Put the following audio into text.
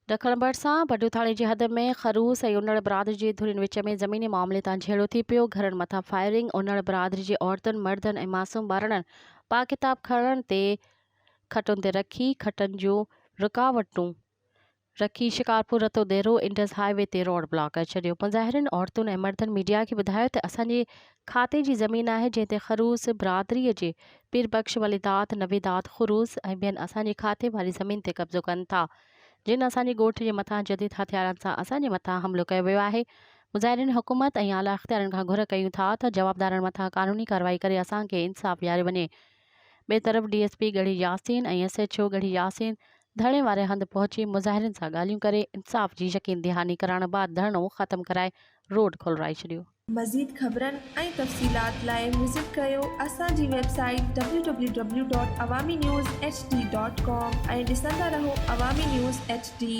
ڏکڻ ڀرسان بڊو ٿاڻي جي حد ۾ خروس ۽ انڙ برادري جي ڌرين وچ ۾ زميني معاملي تان جهيڙو ٿي پيو، گهرن مٿان فائرنگ، انڙ برادري جي عورتن، مردن ۽ معصوم ٻارڙن پاڪ ڪتاب کڻڻ تي کٽن تي رکي کٽن جون رڪاوٽون رکي شڪارپور رتو ديرو انڊس هاء وي تي روڊ بلاڪ ڪري ڇڏيو. مظاهرين عورتن ۽ مردن ميڊيا کي ٻڌايو ته اسان جي کاتي جي زمين آهي جنهن تي خروس برادري جي پير بخش وليداد، نويداد خروس ۽ ٻين اسان جي کاتي واري زمين تي قبضو ڪن ٿا جن اسان جي ڳوٺ جي مٿان جديد هٿيارن سان اسان جي مٿان حملو ڪيو ويو آهي. مظاهرين حڪومت ۽ اعليٰ اختيارين کان گهر ڪيون ٿا ته جوابدارن مٿان قانوني ڪارروائي ڪري اسان کي انصاف ڏياريو وڃي. ٻئي طرف D S P Garhi Yasin ۽ S H O Garhi Yasin ڌرڻي واري هنڌ پهچي مظاهرين سان ڳالهيون ڪري انصاف جي يقين دهاني ڪرائڻ بعد ڌرڻو ختم ڪرائي روڊ کولرائي ڇڏيو. مزيد خبرن ۽ تفصيلات لاء وزٽ ڪريو اسان جي website W W W dot Awami news H D dot com ۽ ڏسندا رهو عوامي نيوز ايڇ ڊي.